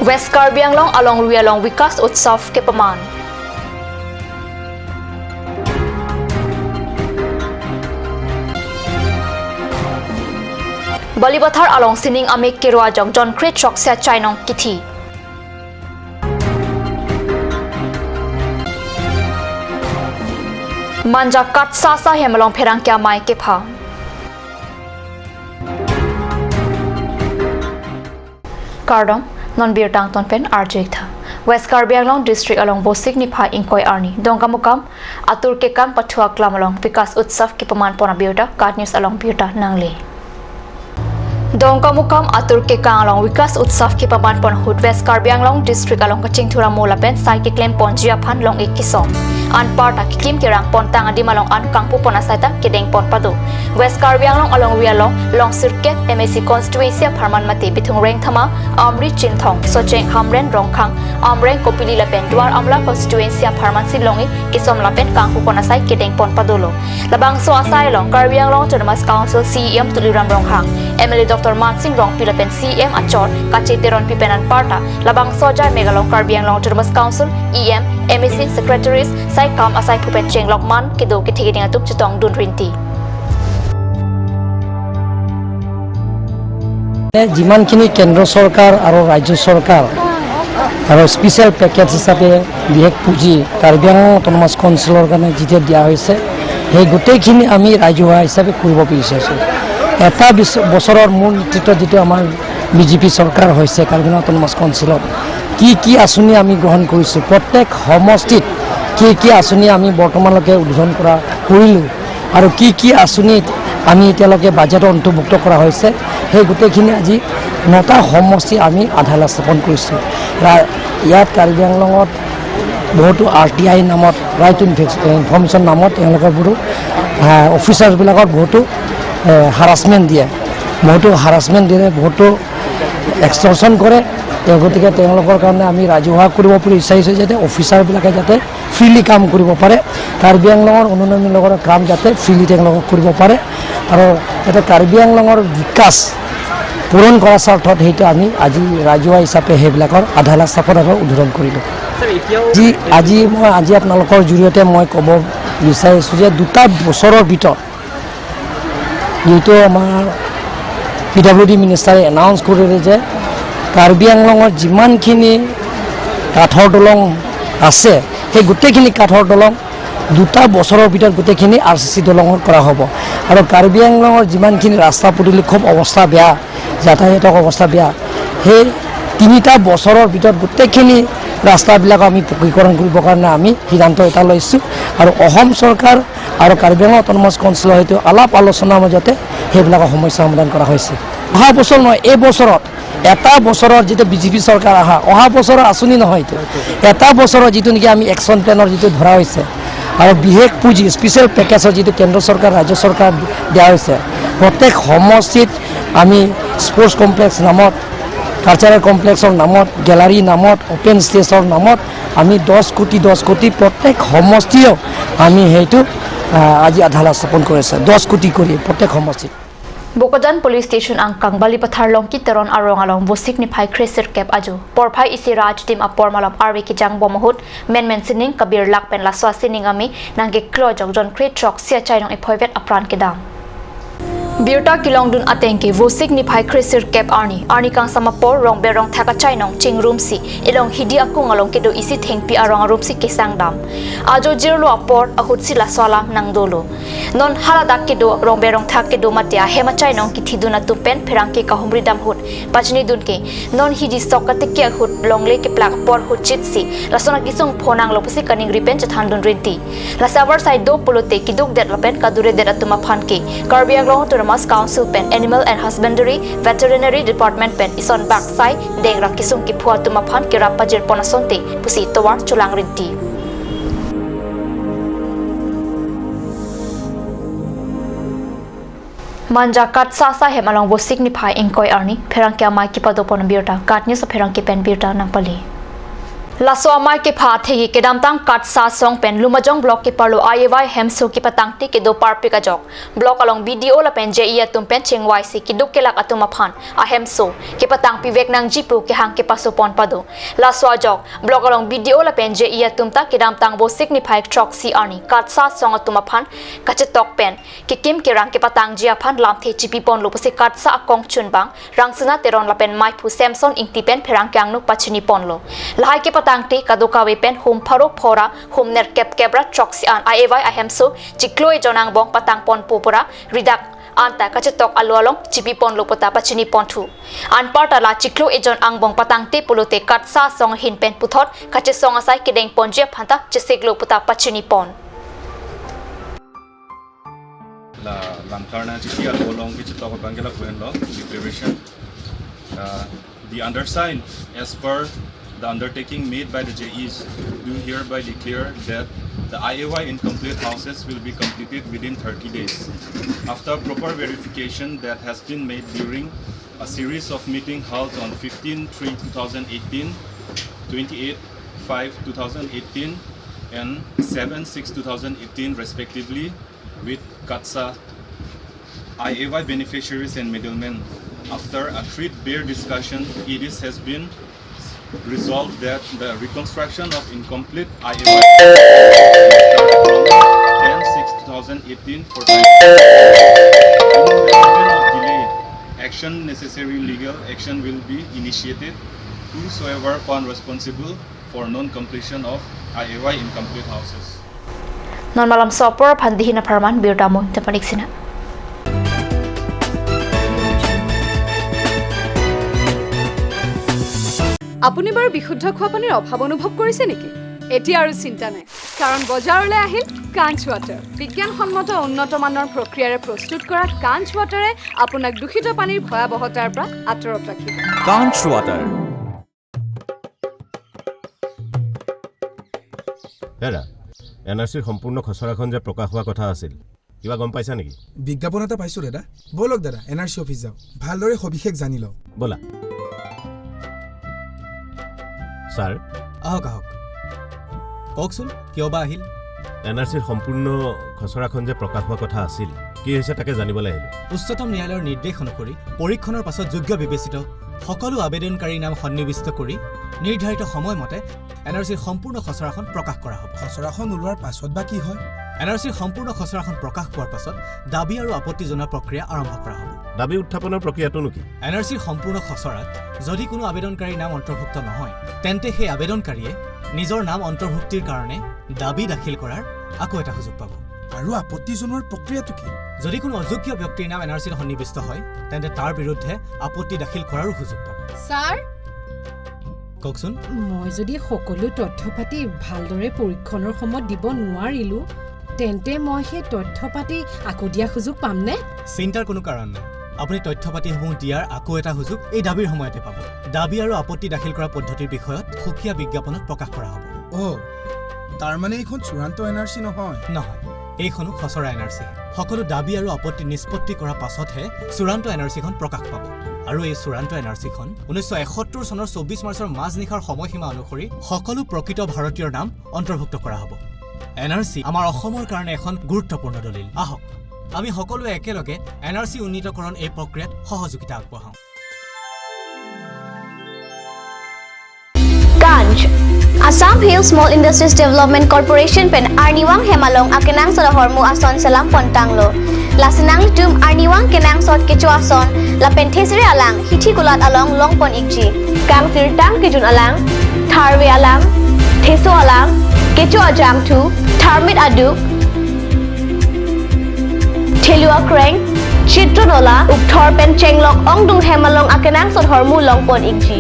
West Karbi Anglong along Ruialong Vikas Utsav ke paman. Balipathar along sining amik ke jong John Krit Chok sia chainong kithi. Manja kat sa sa hemalong pherang kya mai ke pha. Kardom non bir tang ton pen arjek tha. West Karbi Anglong district along Bosik ni pha inkoi arni Dongamukam atur ke kam pathua klam along Vikas Utsav ke paman pona birta kat news along birta nangle. Dongamukam atur ke kang along Vikas Utsav ke paman pon hud West Karbi Anglong district along Kachingthura mola pen sai ke claim pon jia phan long ek kisom. An parta kikim ke rang pon tang adim along an kangpu pon asaita kedeng pon padu. West Karbi Anglong along Rialong long sirke MAC constituency pharman mate bithung reng thama amri chinthong socheng hamren rongkhang amreng kopili lapen duar amla constituency pharman silongi kisom lapen kangpu pon asai kedeng pon padulo. Labang so asai long Karbi Anglong Autonomous Council CEM Tuliram Ronghang MLA Dr. Mansing Rong Pilapen CEM Achor Kacheteron Pipenan Parta Labang Sojai Megalong Karbi Anglong Autonomous Council EM MEC Secretaries Sai Kam Asai Phupen Cheng Lokman Kido Kithigiding Atup Chitong Dun Rinti. যিমানখিনি কেন্দ্ৰ চৰকাৰ আৰু ৰাজ্য চৰকাৰ আৰু special package হিচাপে বিশেষ পুঁজি কাৰ্বি আংলং অট'নমাছ কাউন্সিলৰ কাৰণে যেতিয়া দিয়া হৈছে, সেই গোটেইখিনি আমি ৰাজহুৱা হিচাপে কৰিব বিচাৰিছোঁ। এটা বছৰৰ মূল নেতৃত্বত যিটো আমাৰ বিজেপি চৰকাৰ হৈছে কাৰ্বি আংলং অট'নমাছ কাউন্সিলত কি কি আঁচনি আমি গ্ৰহণ কৰিছোঁ, প্ৰত্যেক সমষ্টিত কি কি আঁচনি আমি বৰ্তমানলৈকে উদ্বোধন কৰিলোঁ আৰু কি কি আঁচনি আমি এতিয়ালৈকে বাজেটত অন্তৰ্ভুক্ত কৰা হৈছে, সেই গোটেইখিনি আজি 9টা সমষ্টি আমি আধাৰশিলা স্থাপন কৰিছোঁ। ইয়াত কাৰ্বি আংলঙত বহুতো RTI নামত, ৰাইট টু ইনফৰ্মেশ্যন নামত তেওঁলোকৰ বহুতো অফিচাৰ্ছবিলাকক বহুতো হাৰাছমেণ্ট দিয়ে, বহুতো হাৰাছমেণ্ট দিয়ে, বহুতো এক্সটৰ্চন কৰে। গতিকে তেওঁলোকৰ কাৰণে আমি ৰাজহুৱা কৰিব বিচাৰিছোঁ যাতে অফিচাৰবিলাকে যাতে ফ্ৰীলি কাম কৰিব পাৰে, কাৰ্বি আংলঙৰ উন্নয়নমূলক কাম যাতে ফ্ৰীলি তেওঁলোকক কৰিব পাৰে আৰু যাতে কাৰ্বি আংলঙৰ বিকাশ পূৰণ কৰাৰ স্বাৰ্থত সেইটো আমি আজি ৰাজহুৱা হিচাপে সেইবিলাকৰ আধাৰশিলা স্থাপন আৰু উদ্বোধন কৰিলোঁ। আজি আপোনালোকৰ জৰিয়তে মই ক'ব বিচাৰিছোঁ যে 2টা বছৰৰ ভিতৰত যিটো আমাৰ PWD মিনিষ্টাৰে এনাউন্স কৰিলে যে কাৰ্বি আংলঙৰ যিমানখিনি কাঠৰ দলং আছে সেই গোটেইখিনি কাঠৰ দলং 2টা বছৰৰ ভিতৰত গোটেইখিনি RCC দলঙৰ কৰা হ'ব। আৰু কাৰ্বি আংলঙৰ যিমানখিনি ৰাস্তা পদূলি খুব অৱস্থা বেয়া, যাতায়াতৰ অৱস্থা বেয়া, সেই 3টা বছৰৰ ভিতৰত গোটেইখিনি ৰাস্তাবিলাক আমি পকীকৰণ কৰিবৰ কাৰণে আমি সিদ্ধান্ত এটা লৈছোঁ। আৰু অসম চৰকাৰ আৰু কাৰ্বি আংলং অট'নমাছ কাউন্সিলৰ সৈতে আলাপ আলোচনাৰ মাজতে সেইবিলাকৰ সমস্যা সমাধান কৰা হৈছে। অহা বছৰ নহয়, এই বছৰত এটা বছৰৰ যিটো বিজেপি চৰকাৰ অহা বছৰৰ আঁচনি নহয়, এইটো এটা বছৰৰ যিটো নেকি আমি একশ্যন প্লেনৰ যিটো ধৰা হৈছে আৰু বিশেষ পুঁজি স্পেচিয়েল পেকেজৰ যিটো কেন্দ্ৰ চৰকাৰ ৰাজ্য চৰকাৰ দিয়া হৈছে, প্ৰত্যেক সমষ্টিত আমি স্পৰ্টছ কমপ্লেক্স নামত, কালচাৰেল কমপ্লেক্সৰ নামত, গেলাৰী নামত, অ'পেন ষ্টেজৰ নামত আমি 10 কোটি 10 কোটি প্ৰত্যেক সমষ্টিও আমি সেইটো আজি আধাৰশিলা স্থাপন কৰিছে, 10 কোটি কৰি প্ৰত্যেক সমষ্টিত। Bokajan Police Station ang Kangbali Pathar Long Kiteron Arong along Bosik ni Phai Khresir Kep Aju Por Phai isi Raj Team apor malap Arwi ki Jang Bomahut Men Men Sining Kabir Lak Pen Laswa Sining ami nangge klo jok John Kret Chok sia Chainong ipoivet apran kedam. Birta kilong dun atengki Vosik ni Phai Khresir Kep Arni Arni kang sama por rong berong thaka chainong ching room si ilong hidi akung along kedo isi thengpi arong room si kesang dam ajo jirlo apor ahut si laswala nang dolo non halada kedo rong berong thak kedo matia hema chainong ki thiduna tupen pherang ke kahumri dam hut pachni dun ke non hidi sokate ke hut longle ke plak por hut chit si lasona kisung phonang lopsi kaning ripen chathan dun rinti lasawar sai do polote kiduk det lapen kadure det atuma phan ke Karbi Anglong Autonomous Council pen Animal and Husbandry Veterinary Department pen ison bak sai dengra kisung ki phua tuma phan ki rapajir ponasonte pusi towar chulang rinti. Manja kat sa sa hem along Vosik ni Phai inkoi arni pherang kya mai ki padopon birta kat ni so pherang ki pen birta nangpali. Laswa mai ke pha the ke dam tang kat sa song pen Lumajong block ke parlo IAY hemsu ke patang ti ke do par pe ka jok block along BDO la pen JE atum pen cheng YC ki duk ke lak atum aphan a hemsu ke patang pi vek nang jipu ke hang ke paso pon pado laswa jok block along BDO la pen JE atum ta ke dam tang bo signify truck si arni kat sa song atum aphan ka che tok pen ke kim ke rang ke patang ji aphan lam the chipi pon lo pose kat sa akong chun bang rang suna teron la pen mai phu Samson ingti pen pherang kyang nu pachini pon lo lahai ke patang kadukawe pen hum pharo phora hum ner kep kebra choksi an IAY ahemso chikloi jonang bong patang pon popora ridak anta kachetok alualong chipi pon lopota pachini pon thu an partala chiklo ejon ang bong patang te pulute katsa song hin pen puthot kache song asai kedeng pon je phanta chiseglo puta pachini pon la lamkarna chiki alolong ki chitok bangela kuen lo declaration. The undersigned, as per the undertaking made by the JEs, do hereby declare that the IAY incomplete houses will be completed within 30 days after proper verification that has been made during a series of meetings held on 15/3/2018, 28/5/2018 and 7/6/2018 respectively with Katsa IAY beneficiaries and middlemen. After a threadbare discussion, it has been resolved that the reconstruction of incomplete IAY from 10/6/2018 for time. In the event of delay, action necessary legal action will be initiated. Whosoever found responsible for non-completion of IAY incomplete houses. Normalam sopor phandihina farman birdamo tapanik sina. আপুনি বাৰু বিশুদ্ধ খোৱা পানীৰ অভাৱ অনুভৱ কৰিছে নেকি? এতিয়া আৰু চিন্তা নাই, কাৰণ বজাৰলৈ আহিল কাঞ্চ ৱাটাৰ। বিজ্ঞানসন্মত উন্নত মানৰ প্ৰক্ৰিয়াৰে প্ৰস্তুত কৰা কাঞ্চ ৱাটাৰে আপোনাক দূষিত পানীৰ ভয়াৱহতাৰ পৰা আঁতৰত ৰাখিব। কাঞ্চ ৱাটাৰ। হেৰা, এন আৰ চিৰ সম্পূৰ্ণ খচৰাখন যে প্ৰকাশ হোৱা কথা আছিল, কিবা গম পাইছা নেকি? বিজ্ঞাপন এটা পাইছোঁ দাদা। ব'লক দাদা, এন আৰ চি অফিচ যাওঁ, ভালদৰে সবিশেষ জানি লওঁ। ব'লা। ছাৰ, আহক আহক, কওকচোন কিয় বা আহিল? এন আৰ চিৰ সম্পূৰ্ণ খচৰাখন যে প্ৰকাশ হোৱা কথা আছিল, কি হৈছে তাকে জানিবলৈ আহিলোঁ। উচ্চতম ন্যায়ালয়ৰ নিৰ্দেশ অনুসৰি পৰীক্ষণৰ পাছত যোগ্য বিবেচিত সকলো আবেদনকাৰীৰ নাম সন্নিৱিষ্ট কৰি নিৰ্ধাৰিত সময়মতে এন আৰ চিৰ সম্পূৰ্ণ খচৰাখন প্ৰকাশ কৰা হ'ব। খচৰাখন ওলোৱাৰ পাছত বা কি হয়? এন আৰ চিৰ সম্পূৰ্ণ খচৰাখন প্ৰকাশ পোৱাৰ পাছত দাবী আৰু আপত্তি জনোৱা প্ৰক্ৰিয়া আৰম্ভ কৰা হ'ব। দাবী উত্থাপনৰ প্ৰক্ৰিয়াটোনো কি? এন আৰ চিৰ সম্পূৰ্ণ খচৰাত যদি কোনো আবেদনকাৰীৰ নাম অন্তৰ্ভুক্ত নহয়, তেন্তে সেই আবেদনকাৰীয়ে নিজৰ নাম অন্তৰ্ভুক্তিৰ কাৰণে দাবী দাখিল কৰাৰ আকৌ এটা সুযোগ পাব। আৰু আপত্তি জনোৱাৰ প্ৰক্ৰিয়াটো কি? যদি কোনো অযোগ্য ব্যক্তিৰ নাম এন আৰ চিত সন্নিৱিষ্ট হয়, তেন্তে তাৰ বিৰুদ্ধে আপত্তি দাখিল কৰাৰো সুযোগ পাব। ছাৰ, কওকচোন। মই যদি সকলো তথ্য পাতি ভালদৰে পৰীক্ষণৰ সময়ত দিব নোৱাৰিলোঁ, তেন্তে মই সেই তথ্য পাতি আকৌ দিয়া সুযোগ পামনে? চিন্তাৰ কোনো কাৰণ নাই। আপুনি তথ্য পাতিসমূহ দিয়াৰ আকৌ এটা সুযোগ এই দাবীৰ সময়তে পাব। দাবী আৰু আপত্তি দাখিল কৰা পদ্ধতিৰ বিষয়ত সুকীয়া বিজ্ঞাপনত প্ৰকাশ কৰা হ'ব। অ', তাৰমানে এইখন চূড়ান্ত এন আৰ চি নহয়? নহয়, এইখনো খচৰা এন আৰ চি। সকলো দাবী আৰু আপত্তি নিষ্পত্তি কৰাৰ পাছতহে চূড়ান্ত এন আৰ চিখন প্ৰকাশ পাব। আৰু এই চূড়ান্ত এন আৰ চিখন 1971 চনৰ 24 মাৰ্চৰ মাজনিশাৰ সময়সীমা অনুসৰি সকলো প্ৰকৃত ভাৰতীয়ৰ নাম অন্তৰ্ভুক্ত কৰা হ'ব। এন আৰ চি আমাৰ অসমৰ কাৰণে এখন গুৰুত্বপূৰ্ণ দলিল। আহক আমি সকলোৱে একেলগে এন আৰ চি উন্নীতকৰণ এই প্ৰক্ৰিয়াত সহযোগিতা আগবঢ়াওঁ। Ganj Assam Hill Small Industries Development Corporation pen Arniwang Hemalong akenang sa hormu ason salam pontanglo. Lasinang tum Arniwang kenang sot kecho ason la pen thesre alang hithi kulat along long pon ikji. Kang sir tang kijun alang tharwe alang theso alang kecho ajang thu tharmit aduk Thelua kreng Chitronola ukthor pen chenglok ongdung hemalong akenang sot hormu long pon ikji.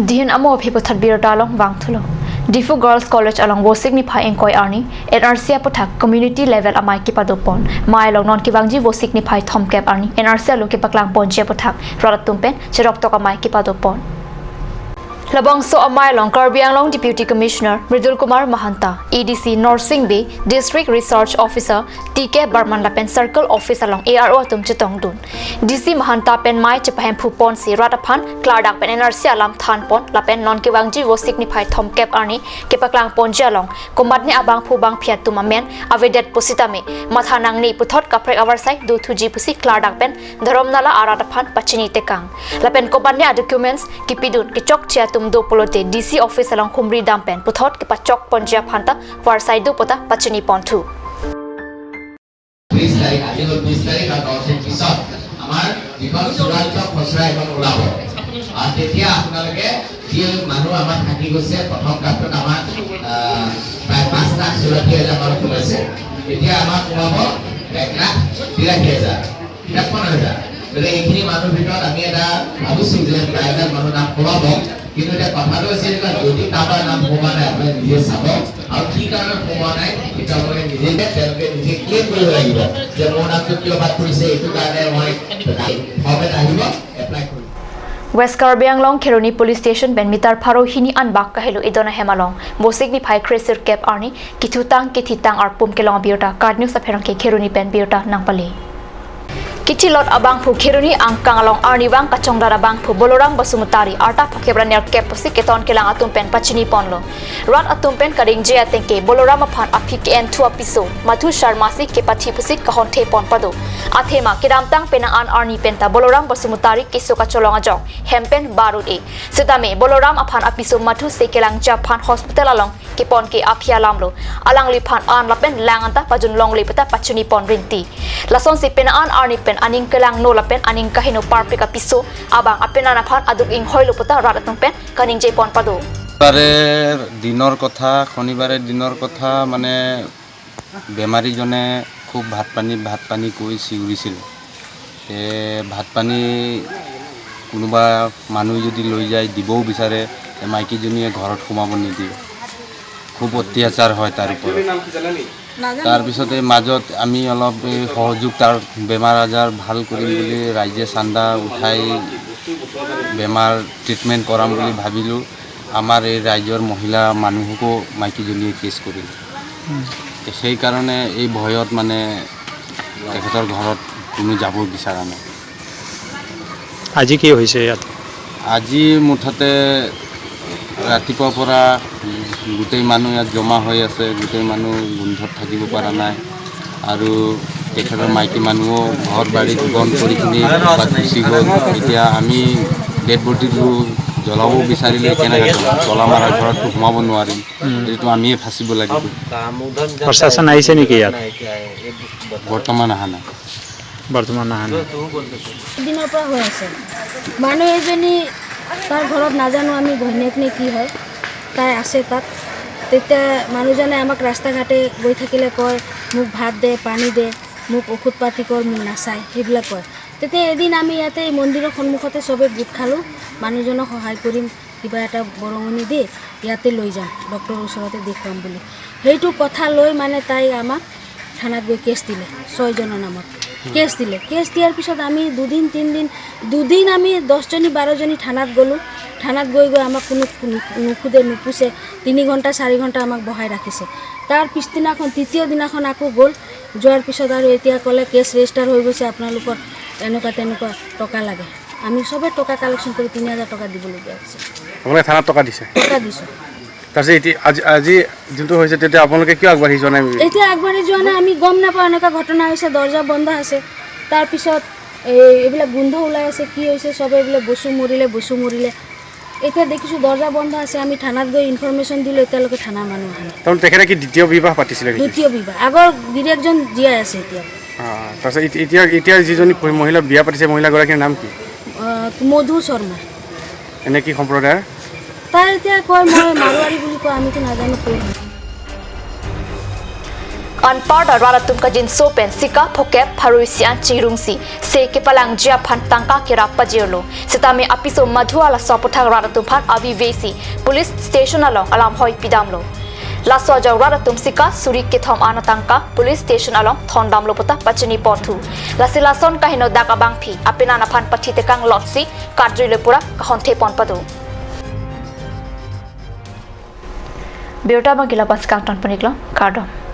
Dihin amo phipothat birta along wangthulo Difu Girls College along wo signify engkoi arni NRC apothak community level amai kipadopon mai long non kiwangji wo signify thomkep arni NRC alo kipaklang ponje apothak raratumpen cherok tok amai kipadopon Labang so amai long Karbi Anglong Deputy Commissioner Mridul Kumar Mahanta EDC Nursing B District Research Officer TK Barman Lapen Circle Office along ARO atum chitong dun DC Mahanta pen mai chepahem phupon si rataphan kladak pen NRC alam than pon lapen non kiwangji wo signify thomkep arni kepaklang ponje along komatni abang phubang phiat tumamen avedet positame mathanang ni puthot kaprek avarsai du thuji pusi kladak pen dharomnala arataphan pachini tekang lapen komatni a documents kipidun kichok chia tumdo polote DC office along Khumri dampen puthot ke pachok ponjia phanta warsai du pota pachini ponthu 20 তাৰিখ আজি হ'ল 20 তাৰিখ আৰু 10 দিন পিছত আমাৰ যিখন চূড়ান্ত খচৰা এখন ওলাব আৰু তেতিয়া আপোনালোকে যি মানুহ আমাৰ থাকি গৈছে প্ৰথম ড্ৰাফ্টত আমাৰ প্ৰায় 5,84,000 মানুহ সোমাইছে এতিয়া আমাৰ সোমাব 1,83,053 গতিকে এইখিনি মানুহৰ ভিতৰত আমি এটা ভাবিছোঁ যে প্ৰায়ভাগ মানুহ নাম সোমাব কিন্তু এতিয়া কথাটো হৈছে এনেকুৱা যদি কাৰোবাৰ নাম সোমোৱা নাই আপোনালোকে নিজে চাব আৰু কি কাৰণত সোমোৱা নাই সেইটো আপোনালোকে নিজে তেওঁলোকে নিজে ক্লেইম কৰিব লাগিব যে মোৰ নামটো কিয় বাদ পৰিছে এইটো কাৰণে মই ফৰ্ম এটা আহিব এপ্লাই কৰিম West Karbi Anglong Kheroni Police Station ben mitar pharo hini anbak kahelo idona hemalong bosik ni phai khresir cap arni kithutang kithitang arpum kelong biota card news apherong ke Kheroni pen biota nangpali Kichilot abang phu Kheroni angkang along arniwang kachongdar abang phu Boloram Basumutari arta phokebra cap posi keton kelang atum pen pachini ponlo rat atum pen karing je atengke Boloram aphan aphi ke en thua piso Madhu Sharma si ke pathi pusi kahon the pon pado athema kiramtang penang an arni penta Boloram Basumutari kiso kacholong ajok hempen barut e sitame Boloram aphan apiso Madhu se kelang Japan hospital along ke pon ke aphia lamlo alang li phan an lapen langanta pajun long li pata pachuni pon rinti lason si pen an arni pen aning kelang no lapen aning kahino parpika piso abang apena phan aduk ing hoilo pata ratatong pen kaning je pon pado দিনৰ কথা শনিবাৰে দিনৰ কথা মানে বেমাৰীজনে খুব ভাত পানী কৈ চিঞৰিছিল তে ভাত পানী কোনোবা মানুহ যদি লৈ যায় দিবও বিচাৰে মাইকীজনীয়ে ঘৰত সোমাব নিদিয়ে খুব অত্যাচাৰ হয় তাৰ ওপৰত তাৰপিছতে মাজত আমি অলপ সহযোগ তাৰ বেমাৰ আজাৰ ভাল কৰিম বুলি ৰাইজে চান্দা উঠাই বেমাৰ ট্ৰিটমেণ্ট কৰাম বুলি ভাবিলোঁ আমাৰ এই ৰাইজৰ মহিলা মানুহকো মাইকীজনীয়ে কেছ কৰিলে সেইকাৰণে এই ভয়ত মানে তেখেতৰ ঘৰত কোনো যাব বিচৰা নাই। আজি কি হৈছে ইয়াত? আজি মুঠতে ৰাতিপুৱাৰ পৰা গোটেই মানুহ ইয়াত জমা হৈ আছে, গোটেই মানুহ গোন্ধত থাকিব পৰা নাই আৰু তেখেতৰ মাইকী মানুহো ঘৰ বাৰী বন্ধ কৰি কিনি গুচি গ'ল। এতিয়া আমি ডেড বডিটো জ্বলাব বিচাৰিলে কেনেকৈ তলা মাৰা ঘৰততো সোমাব নোৱাৰিম, এইটো আমিয়ে ফাঁচিব লাগিব। প্ৰশাসন আহিছে নেকি ইয়াত? বৰ্তমান অহা নাই। বৰ্তমান অহা নাই। দিনৰ পৰা হৈ আছে মানুহ এজনী তাৰ ঘৰত নাজানো আমি ঘৈণীয়েক নে কি হয়, তাই আছে তাত। তেতিয়া মানুহজনে আমাক ৰাস্তা ঘাটে গৈ থাকিলে কয় মোক ভাত দে, পানী দে, মোক ঔষধ পাতি কৰ, মোক নাচায়, সেইবিলাক কয়। তেতিয়া এদিন আমি ইয়াতে মন্দিৰৰ সন্মুখতে চবে গোট খালোঁ, মানুহজনক সহায় কৰিম, কিবা এটা বৰঙণি দি ইয়াতে লৈ যাম, ডক্টৰৰ ওচৰতে দেখুৱাম বুলি। সেইটো কথা লৈ মানে তাই আমাক থানাত গৈ কেছ দিলে, 6জনৰ নামত কেছ দিলে। কেছ দিয়াৰ পিছত আমি দুদিন তিনিদিন দুদিন আমি 10জনী 12জনী থানাত গ'লোঁ। থানাত গৈ গৈ আমাক কোনো নুসুধে নুপুছে, 3 ঘণ্টা 4 ঘণ্টা আমাক বহাই ৰাখিছে। তাৰ পিছদিনাখন তৃতীয় দিনাখন আকৌ গ'ল, যোৱাৰ পিছত আৰু এতিয়া ক'লে কেছ ৰেজিষ্টাৰ হৈ গৈছে আপোনালোকৰ, এনেকুৱা তেনেকুৱা টকা লাগে। আমি চবে টকা কালেকশ্যন কৰি 3000 টকা দিবলগীয়া হৈছে। আপোনালোকে থানাত টকা দিছে? টকা দিছোঁ। তাৰপিছত এতিয়া আজি যোনটো হৈছে তেতিয়া আপোনালোকে কিয় আগবাঢ়ি যোৱা নাই? এতিয়া আগবাঢ়ি যোৱা নাই, আমি গম নাপাওঁ এনেকুৱা ঘটনা হৈছে, দৰ্জা বন্ধ আছে। তাৰপিছত এই এইবিলাক গোন্ধ ওলাই আছে, কি হৈছে চবে বোলে বস্তু মৰিলে বস্তু মৰিলে। এতিয়া দেখিছোঁ দৰ্জা বন্ধ আছে, আমি থানাত গৈ ইনফৰমেশ্যন দিলোঁ, এতিয়ালৈকে থানাৰ মানুহ অহা নাই। তাৰমানে তেখেতে কি দ্বিতীয় বিবাহ পাতিছিলে নেকি? দ্বিতীয় বিবাহ, আগৰ গিৰিয়েকজন জীয়াই আছে এতিয়া। তাৰপিছত এতিয়া এতিয়া যিজনী মহিলা বিয়া পাতিছে মহিলাগৰাকীৰ নাম কি? মধু শৰ্মা। এনে কি সম্প্ৰদায়ৰ? তাই এতিয়া কয় মই মাৰোৱাৰী বুলি কয়, আমিতো নাজানো ক'ৰ। Anpar da raratum ka jin sopen sika phokep pharui sian chirungsi se ke palang jia phan tangka ke rap pajirlo sitame apiso madhua la sopotha raratum phan avi vesi police station along alam hoi pidamlo laso jaw raratum sika suri ke thom ana tangka police station along thondam lopota pachini pothu lasilason kahino daka bangphi apena na phan pathi te kang lotsi kadri lepura kahon the pon padu Birta magila pas kang ton paniklo kardom.